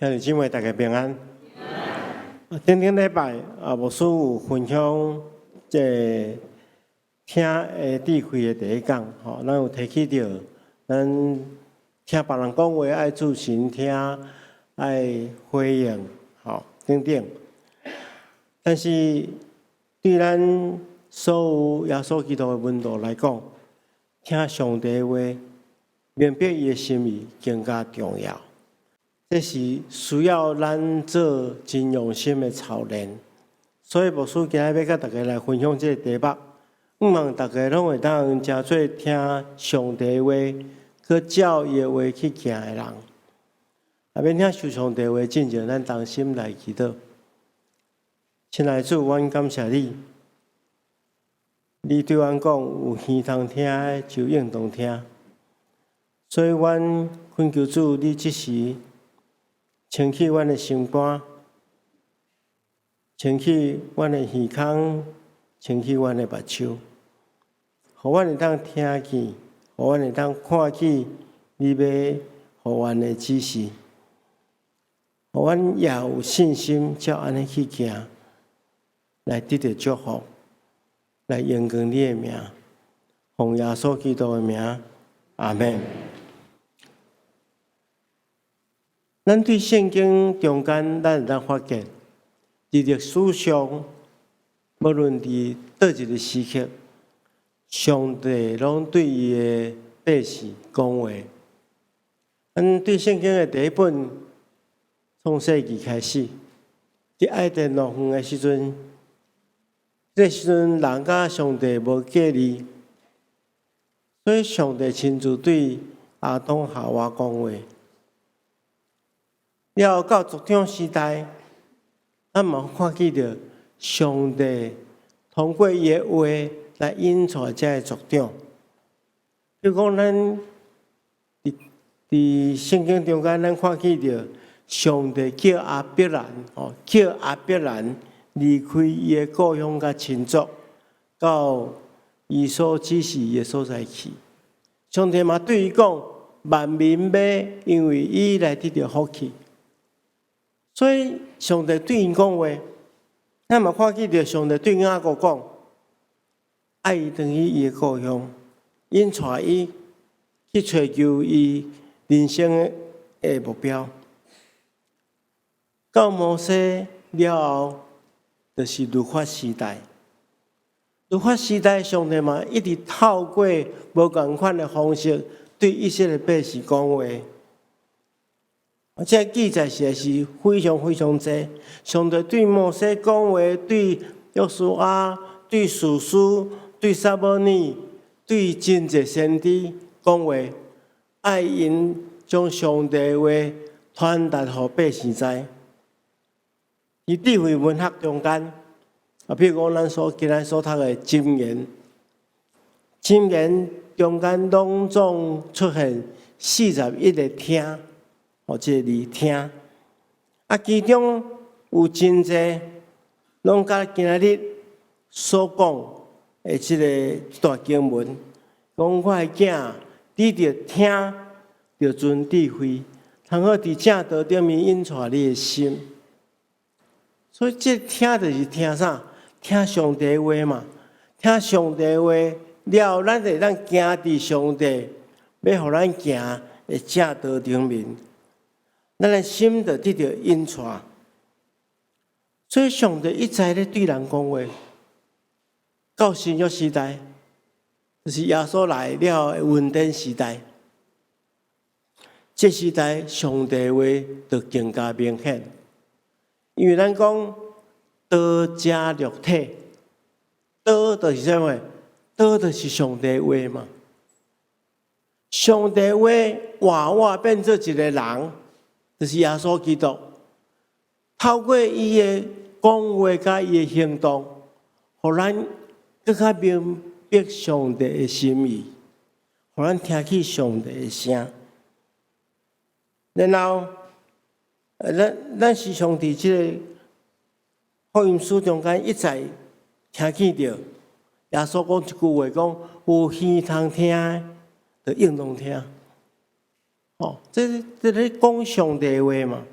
兄弟姊妹，大家平安。頂頂禮拜啊，牧師有分享這個聽的智慧的第一講，吼，咱有提起著，咱聽別人講話愛注神聽，愛回應，吼，等等。但是對咱所有耶穌基督的門徒來講，聽上帝話，明白伊的心意更加重要。這是需要咱做真用心的操練，所以牧師今日欲佮大家來分享這個題目，向望大家攏會當成做聽上帝話，閣照伊的話去行的人。啊，欲領受上帝話進前，咱同心來祈禱。親愛的主，阮感謝你，你對阮講有耳通聽的就應當聽，所以阮懇求主，你這時清去阮的心肝，清去阮的耳孔，清去阮的目睭，予阮會當聽見，予阮會當看見你欲予阮的指示，予阮也有信心，照按呢去行，來得著祝福，來榮光你的名，奉耶穌基督的名，阿們。咱對聖經中間，咱會當發現，佇歷史上，無論佇佗一个時刻，上帝攏對伊的百姓講話。咱對聖經的第一本創世記開始，佇愛甸樂園的時陣，這時陣人佮上帝無隔離，所以上帝親自對亞當夏娃講話。了後到族長時代，咱嘛看見著上帝通過伊的話來引帶這个族長。比如講，咱佇佇聖經中間，咱看見著上帝叫亞伯蘭，哦，叫亞伯蘭離開伊的故鄉佮親族，到伊所指示伊的所在去。上帝嘛對伊講，萬民欲因為伊來得著福氣。所以上帝對𪜶講話，咱嘛看見著上帝對雅各講，愛伊轉去伊的故鄉，引帶伊去揣求伊人生的目標。到摩西了後，就是律法時代。律法時代，上帝嘛一直透過無仝款的方式對以色列百姓講話。這個記載實在是非常非常濟。上帝對摩西講話，對約書亞、對士師、對撒母耳、對真濟先知講話，愛𪜶將上帝話傳達予百姓知。佇智慧文學中間，啊，比如講咱所今仔所讀的箴言，箴言中間攏總出現41個聽。哦，這個字聽，啊，其中有真濟攏佮今仔日所講的這个段經文，講我的囝，你著聽，著存智慧，通好佇正道頂面引帶你的心。所以這聽就是聽啥？聽上帝話嘛，聽上帝話了後，咱就會當行佇上帝欲予咱行的正道頂面。咱的心就得著引帶，所以上帝一再咧對人講話。到新約時代，就是耶穌來了的恩典時代，這時代上帝話就更加明顯，因為咱講道成肉體，道就是啥物？道就是上帝話嘛。上帝話活活變做一個人。就是耶穌基督，透過伊的講話佮伊的行動，予咱閣較明白上帝的心意，予咱聽見上帝的聲。然後，咱咱時常佇這个福音書中間一再聽見著耶穌講一句話，講有耳通聽的，就應當聽。哦，這這咧講上帝話嘛。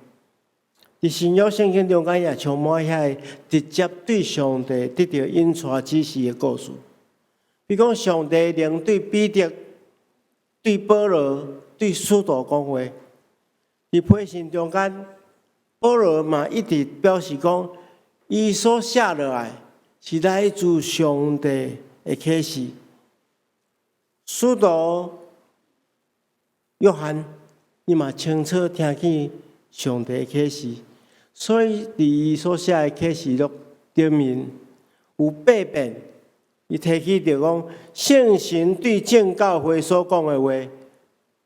佇新約聖經中間也充滿遐个直接對上帝得著引帶指示的故事。比如講，上帝靈對彼得、對保羅、對使徒講話。佇批信中間，保羅嘛一直表示講，伊所寫落來是來自上帝的啟示。使徒約翰，伊嘛清楚聽見上帝的啟示，所以佇伊所寫的啟示錄頂面有八遍，伊提起著講聖神對眾教會所講的話，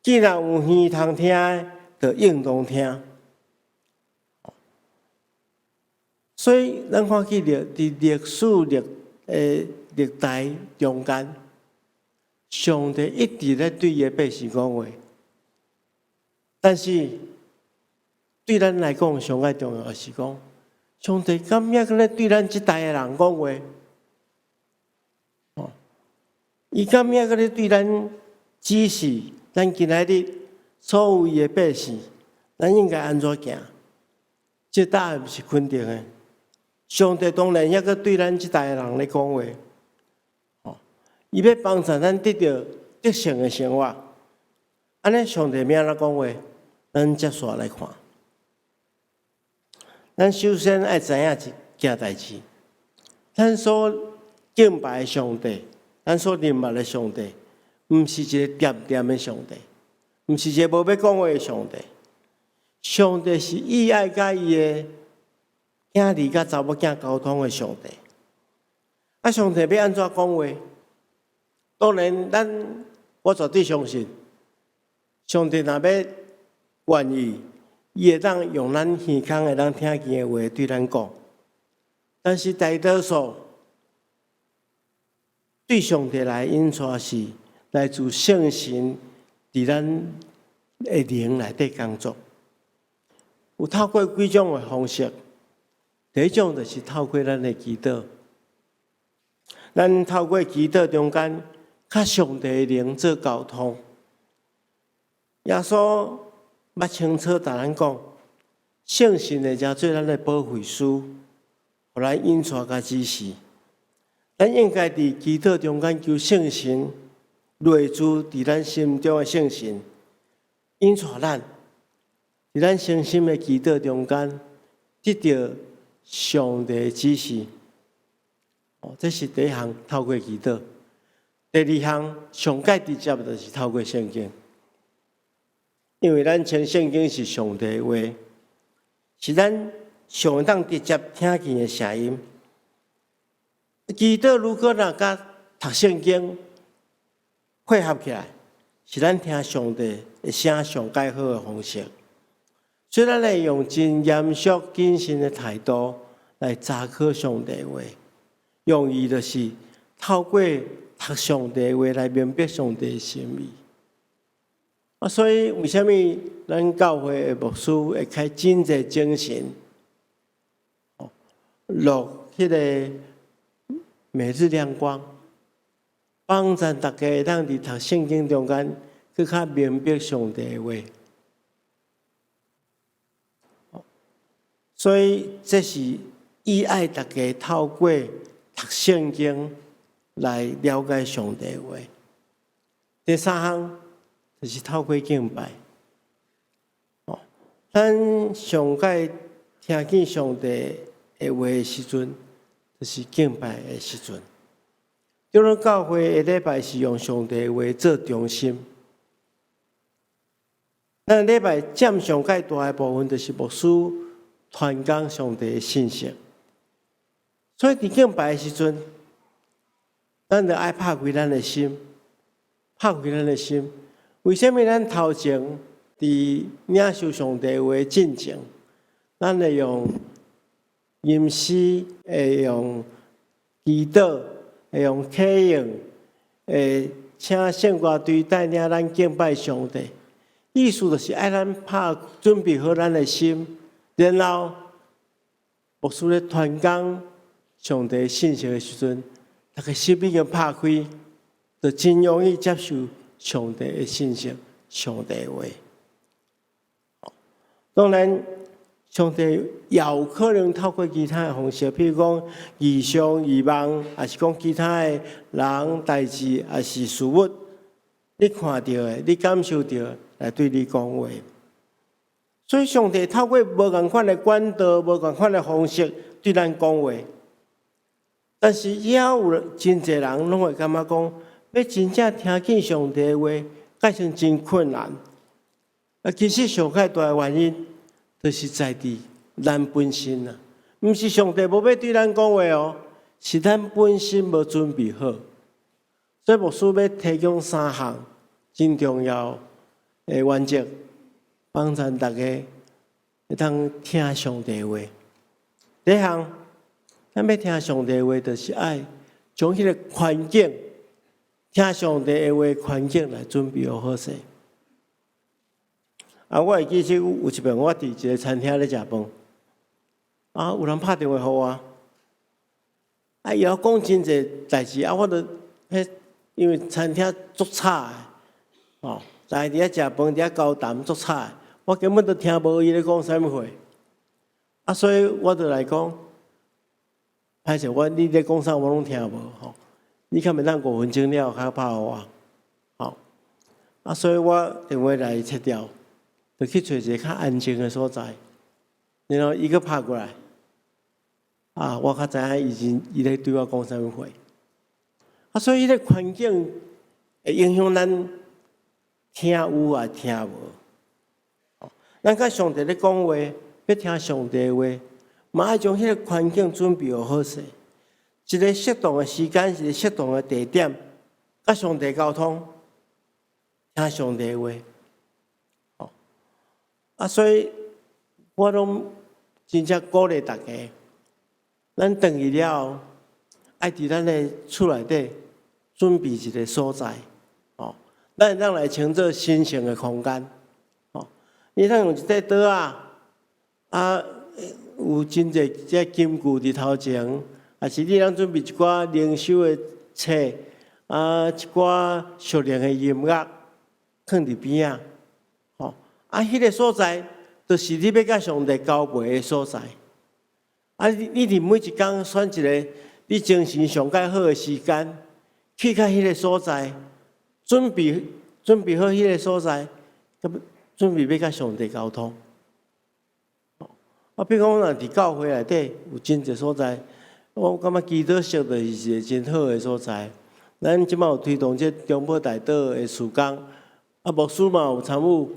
既然有耳通聽的，就應當聽。所以咱看見著佇歷史歷的歷代中間，上帝一直咧對伊的百姓講話，但是對咱來講，上蓋重要的是講，上帝敢猶閣咧對咱這代的人講話？哦，伊敢猶閣咧對咱指示，咱今仔日所有伊的百姓，咱應該按怎行？這答案是肯定的。上帝當然猶閣對咱這代的人咧講話。哦，伊欲幫助咱得著得勝的生活。按呢，上帝欲按怎講話？咱接紲來看。咱首先愛知影一件代誌，咱所敬拜的上帝，咱所認捌的上帝，毋是一个恬恬的上帝，毋是一個無欲講話的上帝。上帝是伊愛佮伊的囝兒佮查某囝溝通的上帝。啊，上帝欲按怎講話？當然，咱我絕對相信，上帝若欲願意，伊會當用咱耳孔會當聽見的話對咱講。但是大多數對上帝來引帶是來自聖神佇咱的靈內底工作。有透過幾種的方式，第一種就是透過咱的祈禱，咱透過祈禱中間，佮上帝的靈做溝通。耶穌捌清楚共咱講，聖神會成做咱的保惠師，予咱引帶佮指示。咱應該佇祈禱中間求聖神內住佇咱心中的聖神引帶咱，佇咱誠心的祈禱中間得著上帝的指示。哦，這是第一項透過祈禱。第二項上蓋直接就是透過聖經，因為咱稱聖經是上帝的話，是咱上會當直接聽見的聲音。祈禱如果若佮讀聖經配合起來，是咱聽上帝的聲上蓋好的方式。所以咱會用真嚴肅謹慎的態度來查考上帝的話，用意就是透過讀上帝的話來明白上帝的心意。啊，所以為啥物咱教會的牧師會開真濟精神，錄彼个每日亮光，幫助大家會當佇讀聖經中間，閣較明白上帝的話。所以這是伊愛大家透過讀聖經來了解上帝的話。第三項就是透過敬拜。哦，咱上蓋聽見上帝的話的時陣，就是敬拜的時陣。長老教會的禮拜是用上帝的話做中心。咱禮拜佔上蓋大的部分，就是牧師傳講上帝的信息。所以佇敬拜的時陣，咱就愛拍開咱的心，拍開咱的心。為啥物咱頭前佇領受上帝話進前，咱會用吟詩，會用祈禱，會用啟應，會請聖歌隊帶領咱敬拜上帝。意思就是愛咱拍準備好咱的心，然後牧師咧傳講上帝信息的時陣，大家心已經拍開，就真容易接受上帝的信息、上帝的話。當然，上帝也有可能透過其他的方式，譬如講異象、異夢，抑是講其他的人、代誌，抑是事物，你看著的、你感受著的，來對你講話。所以上帝透過無仝款的管道、無仝款的方式對咱講話。但是也有真濟人攏會感覺講，欲真正聽見上帝的話，改成真困難。啊，其實上較大的原因，就是在佇咱本身啊，毋是上帝無欲對咱講話哦，是咱本身無準備好。所以牧師欲提供三項真重要的原則，幫助大家會當聽上帝話。第一項，咱欲聽上帝話，就是愛將彼個環境，聽上帝的話環境來準備好好勢。啊，我會記得有一擺，我佇一个餐廳咧食飯，啊，有人拍電話予我，啊，伊猶講真濟代誌，啊，我就彼因為餐廳足吵的，哦，大家佇遐食飯，佇遐交談足吵的，我根本都聽無伊咧講啥物話，啊，所以我就來講，歹勢，我你咧講啥我攏聽無吼，你敢會當5分鐘了後較拍予我，吼，啊，所以我電話來切掉。就去揣一个較安靜的所在，然後伊閣拍過來，啊，我較知影伊真伊咧對我講啥物話。啊，所以彼个環境會影響咱聽有抑聽無。咱佮上帝咧講話，欲聽上帝的話，嘛愛將彼个環境準備好好勢，一个適當的時間，一个適當的地點，佮上帝溝通，聽上帝的話。啊，所以我攏真正鼓勵大家，咱轉去了後，愛佇咱的厝內底準備一个所在，哦，咱會當來稱做神聖的空間，哦，你通用一塊桌仔，啊，有真濟這金具佇頭前，抑是你通準備一寡靈修的冊，啊，一寡屬靈的音樂，囥佇邊仔。啊，彼个所在，就是你欲佮上帝交陪的所在。啊，你佇每一工選一个你精神上蓋好的時間，去到彼个所在，準備準備好彼个所在，準備欲佮上帝溝通。啊，比如講，若佇教會內底有真濟所在，我感覺祈禱室就是一个真好的所在。咱這擺有推動這中保代禱的事工，啊，牧師嘛有參與。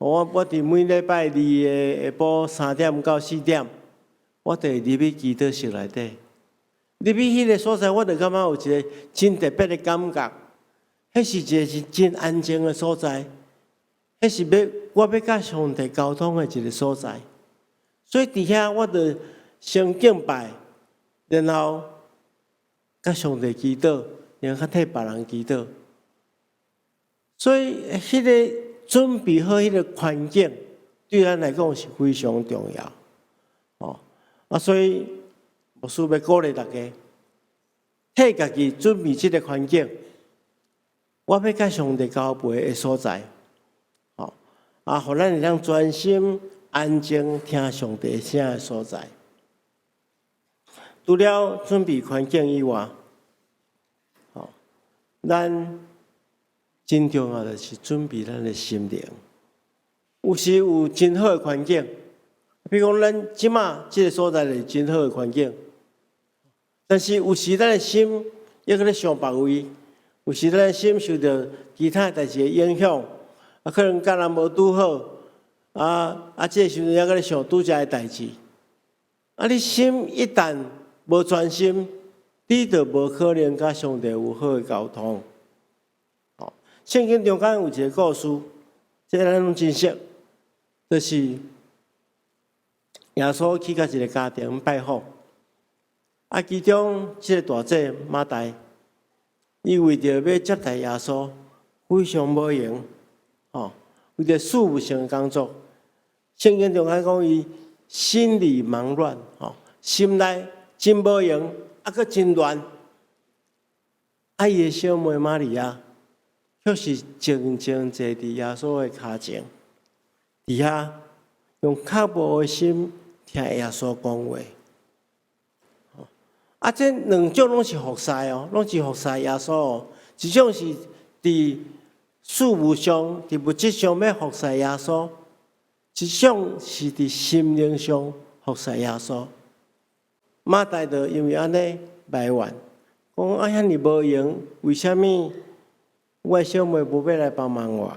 我佇每禮拜二的下晡3點到4點，我就會入去祈禱室內底。入去彼个所在，我就感覺有一个真特別的感覺。彼是一个是真安靜的所在，彼是欲我欲佮上帝溝通的一个所在。所以佇遐，我就先敬拜，然後佮上帝祈禱，然後較替別人祈禱。所以，彼个準備好彼个環境，對咱來講是非常重要。哦，啊，所以牧師欲鼓勵大家，替家己準備這个環境，我欲佮上帝交陪的所在。哦，啊，予咱會當專心安靜聽上帝聲的所在。除了準備環境以外，哦，咱真重要的是準備咱的心靈。有時有真好的環境，比如講咱這馬這个所在是真好的環境，但是有時咱的心猶閣咧想別位，有時咱的心受著其他代誌的影響，啊，可能佮人無拄好，啊啊，這个時陣猶閣咧想拄才的代誌，啊，你心一旦無專心，你就無可能佮上帝有好的溝通。聖經中間有一个故事，這个咱攏真熟，就是耶穌去到一个家庭拜訪，啊，其中這个大姐馬大，伊為著欲接待耶穌，非常無閒，吼，為著事務性的工作，聖經中間講伊心裡忙亂，吼，心內真無閒，啊，閣真亂，啊，伊的小妹瑪利亞，卻是靜靜坐佇耶穌的跤前，佇遐用渴慕的心聽耶穌講話。啊，這兩種攏是服侍哦，攏是服侍耶穌哦。一種是佇事物上、佇物質上欲服侍耶穌；一種是佇心靈上服侍耶穌。馬大就因為按呢埋怨，講啊遐爾無閒，為啥物我的小妹無欲來幫忙我？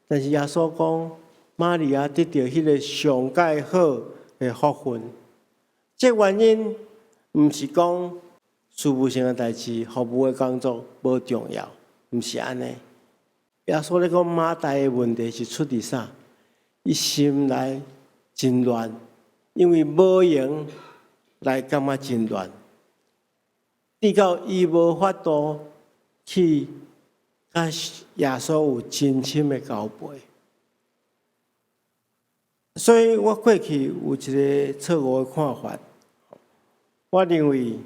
但是耶穌講，瑪利亞得著彼个上蓋好的福分。這原因毋是講事務性的代誌、服務的工作無重要，毋是按呢。耶穌咧講馬大的問題是出佇啥？伊心內真亂，因為無閒來感覺真亂，直到伊無法度去佮耶穌有真深的交陪。所以我過去有一个錯誤的看法，我認為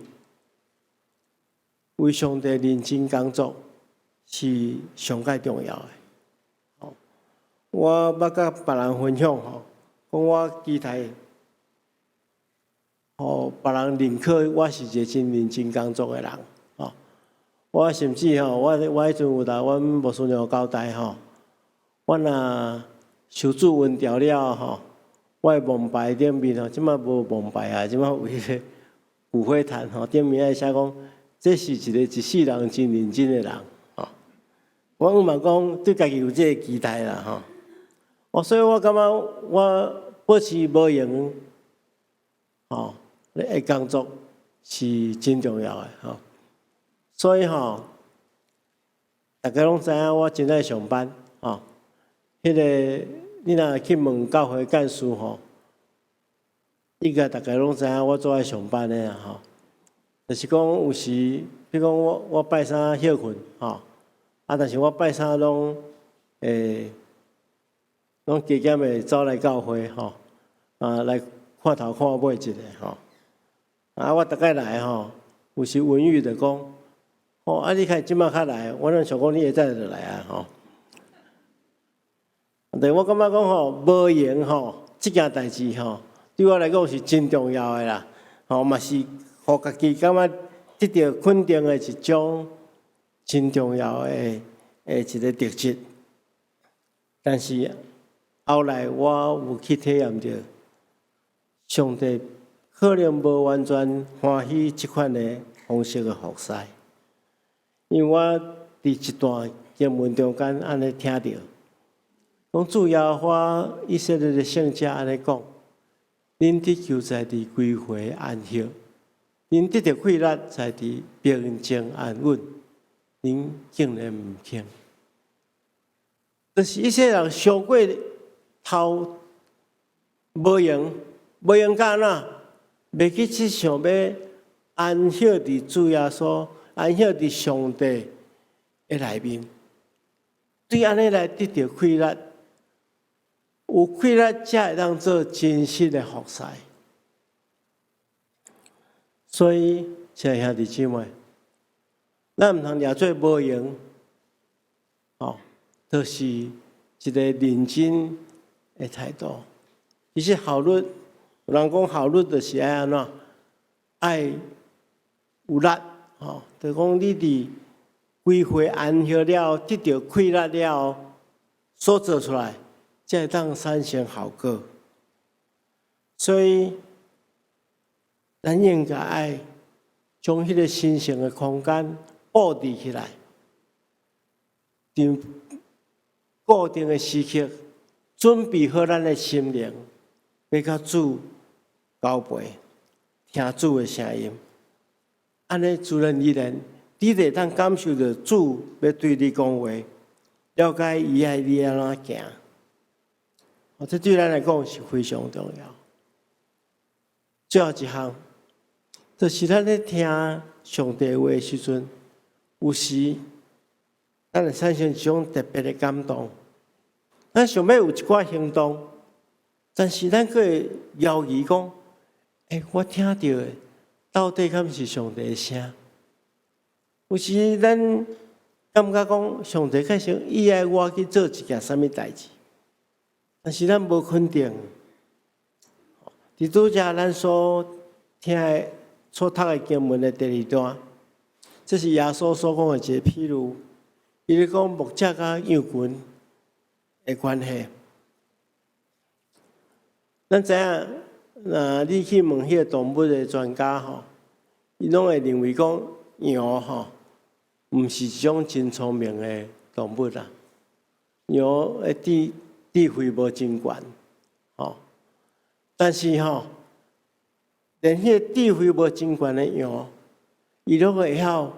為上帝認真工作是上蓋重要的。我捌佮別人分享吼，講我期待予別人認可我是一个真認真工作的人。吼，我甚至吼，我彼陣有來阮牧師娘交代吼，我若受主恩召了吼，我的墓牌頂面吼，這馬無墓牌啊，這馬有彼个骨灰壇吼，頂面愛寫講，這是一个一世人真認真的人吼。我嘛講對家己有這个期待啦吼。哦，所以我感覺我保持無閒吼的工作是真重要的吼。所以吼，大家攏知影我真愛上班吼。彼个你若去問教會幹事吼，應該大家攏知影我足愛上班的啦吼。就是講有時，比如講我拜三歇睏吼，啊，但是我拜三攏會攏加減會走來教會吼，啊，來看頭看尾一下吼。啊，我逐擺來吼，有時文玉就講，吼，啊，你看這馬較來，我攏想講你下早就來啊吼。對，我感覺講吼，無閒吼，這件代誌吼，對我來講是真重要的啦。吼，嘛是予家己感覺得著肯定的一種真重要的的一个特質。但是後來我有去體驗著，上帝可能無完全歡喜這款的方式的服侍，因為我佇一段經文中間按呢聽著。講主耶和華以色列的聖者按呢講：恁得求在佇歸回安息，恁得著快樂在佇平靜安穩，恁竟然毋肯。就是以色列人傷過頭無閒，無閒干怎？袂去設想欲安息佇主耶穌，安息佇上帝的內面，對按呢來得著快樂。有快樂才會當做真實的服侍。所以，親愛兄弟姊妹，咱毋通掠做無閒，吼，就是一个認真的態度。其實效率，有人講效率就是愛按怎？愛有力，吼，就講你佇歸回安息了，得著快樂了，所做出來，才會當產生效果。所以，咱應該愛將彼个神聖的空間布置起來，佇固定的時刻，準備好咱的心靈，欲佮主交陪，聽主的聲音。按呢自然而然，你就會當感受著主欲對你講話，了解伊愛你按怎行。哦，這對咱來講是非常重要。最後一項，就是咱咧聽上帝話的時陣，有時咱會產生一種特別的感動。咱想欲有一寡行動，但是咱閣會猶豫講：欸，我聽著的到底敢是上帝的聲？有時咱感覺講上帝確實伊愛我去做一件啥物代誌，但是咱無肯定。佇拄才咱所聽的、所讀的經文的第二段，這是耶穌所講的一個譬喻。伊咧講牧者佮羊群的關係。咱知影，若你去問彼個動物的專家吼，伊攏會認為講羊吼，毋是一種真聰明的動物啦。羊的智慧無真懸，吼。但是吼，連彼個智慧無真懸的羊，伊攏會曉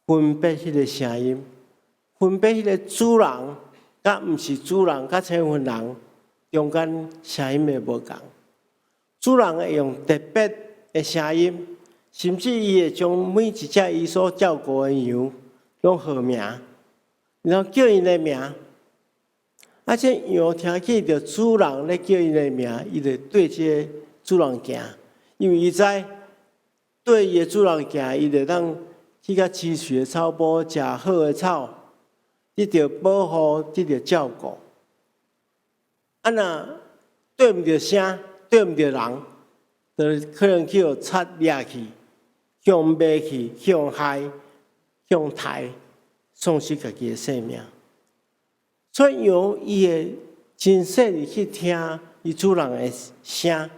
分別彼個聲音，分別彼個主人佮毋是主人，佮身份人中間聲音的無仝。主人會用特別的聲音，甚至伊會將每一隻伊所照顧的羊攏號名，然後叫𪜶的名。啊，這羊聽見著主人咧叫𪜶的名，伊就對這个主人行，因為伊知對伊的主人行，伊就當去較青翠的草埔，食好的草，得著保護，得著照顧。啊，若對毋著聲，對毋著人，就可能去予賊掠去，去予賣去，去予害，去予刣，喪失家己的性命。所以羊伊會真細膩去聽伊主人的聲，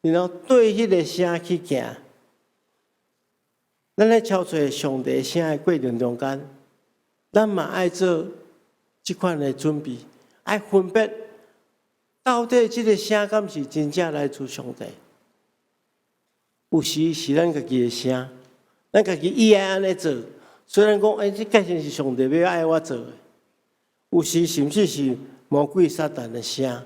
然後對彼个聲去行。咱咧敲揣上帝聲的過程中間，咱嘛愛做這款的準備，愛分別到底這个聲敢是真正來自上帝。有時是咱家己的聲，咱家己意愛按呢做，雖然講，欸，這確實是上帝欲愛我做的。有時甚至是魔鬼撒旦的聲。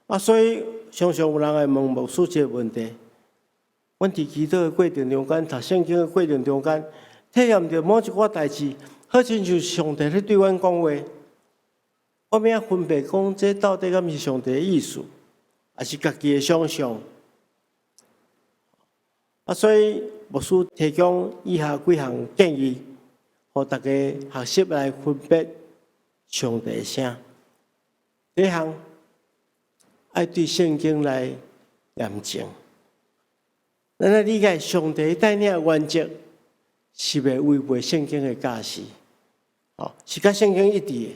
啊，所以常常有人會問牧師這個問題。阮佇祈禱的過程中間，讀聖經的過程中間，體驗著某一寡代誌，好親像上帝咧對阮講話。我欲按怎分辨講，這到底敢是上帝的意思，抑是家己的想象？啊，所以牧師提供以下幾項建議，予大家學習來分別上帝的聲。第一項，愛對聖經來驗證。咱愛理解上帝帶領的原則是袂違背聖經的教示，哦，是佮聖經一致的。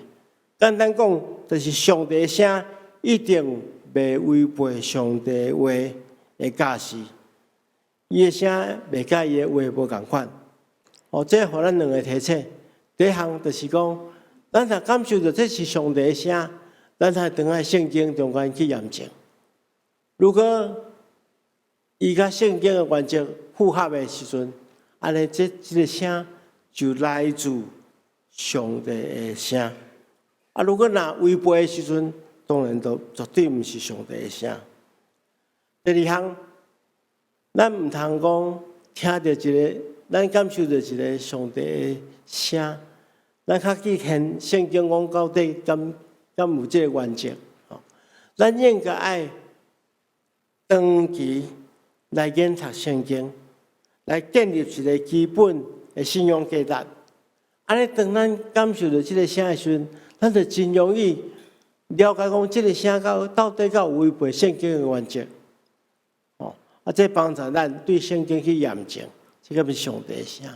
簡單講，就是上帝的聲一定袂違背上帝話的教示，伊的聲袂佮伊的話無仝款。哦，這予咱兩個提醒。第一項就是講，咱若感受著這是上帝的聲，咱才轉來聖經中間去驗證。如果伊佮聖經的原則符合的時陣，按呢這個聲就來自上帝的聲。啊，如果若違背的時陣，當然就絕對毋是上帝的聲。第二項，咱毋通講聽著一个，咱感受著一个上帝的聲，咱較去現聖經講到底敢有這个原則？吼，咱應該愛長期來研讀聖經，來建立一个基本的信仰價值。按呢，當咱感受著這个聲的時陣，咱就真容易了解講，這个聲到底敢有違背聖經的原則。哦，啊，這幫助咱對聖經去驗證，這个是上帝的聲。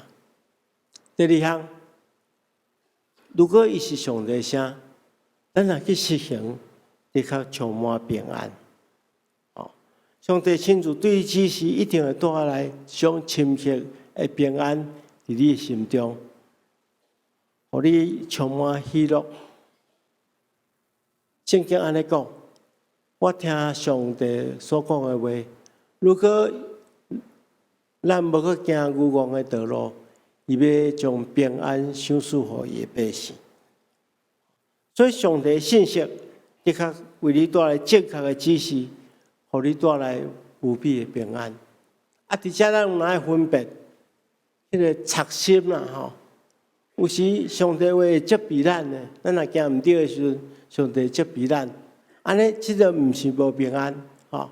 第二項，如果伊是上帝的聲，咱若去實行，的確充滿平安。哦，上帝親自對你指示，一定會帶來一種深刻的平安佇你的心中，予你充滿喜樂。聖經按呢講，我聽上帝所講的話，如果咱無去行愚戇的道路，伊欲將平安賞賜予伊的百姓。所以上帝信息的確為你帶來正確的指示，予你帶來無比的平安。啊，佇遮咱有愛分辨彼个賊心啦吼。有時上帝話會責備咱的，咱若行毋對的時陣，上帝責備咱。按呢，這个毋是無平安吼。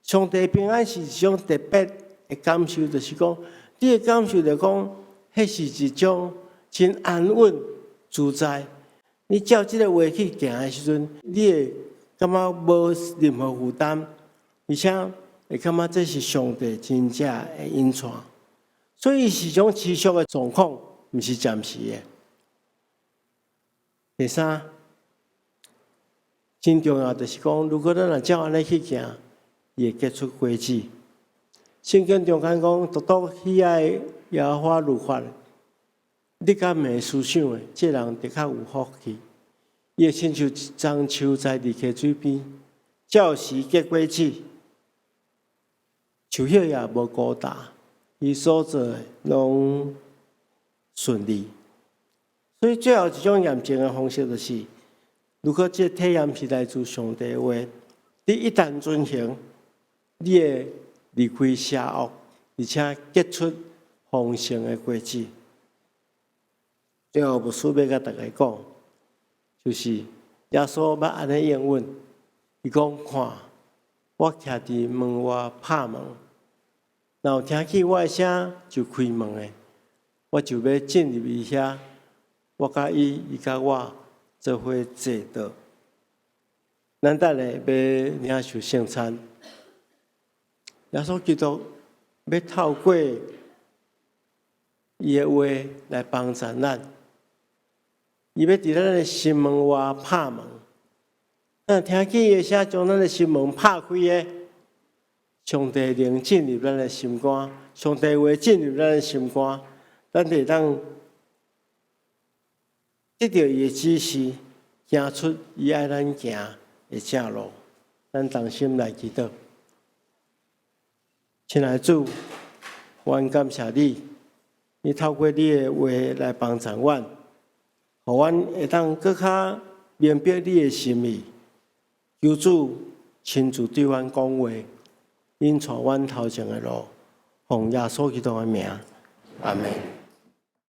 上帝平安是一種特別的感受，就是講，你會感受著講，彼是一種真安穩自在。你照這个話去行的時陣，你會感覺無任何負擔，而且會感覺這是上帝真正的引帶。所以是種持續的狀況，毋是暫時的。第三，真重要就是講，如果咱若照按呢去行，伊會結出果子。聖經中間講，獨獨喜愛耶和華律法，日甲暝思想的，這人的確有福氣。伊會親像一樟樹栽佇溪水邊，照時結果子，樹葉也無枯焦，伊所做的攏順利。所以最後一種驗證的方式就是，如果這個體驗是來自上帝的話，你一旦遵行，你會離開邪惡，而且結出豐盛的果子。最後，牧師欲共大家講，就是耶穌捌按呢應允，伊講看，我徛佇門外拍門，若有聽見我的聲就開門的，我就欲進入伊遐，我佮伊，伊佮我做伙坐桌。咱等下欲領受聖餐，耶穌基督欲透過伊的話來幫助咱，伊欲佇咱的心門外拍門，若聽見伊的聲，將咱的心門拍開的，上帝靈進入咱的心肝，上帝話進入咱的心肝，咱就會當得著伊的指示，行出伊愛咱行的正路。咱同心來祈禱。親愛的主，阮感謝你，你透過你的話來幫助阮，予阮會當閣較明白你的心意。求主親自對阮講話，引帶阮頭前的路，奉耶穌基督的名，阿門。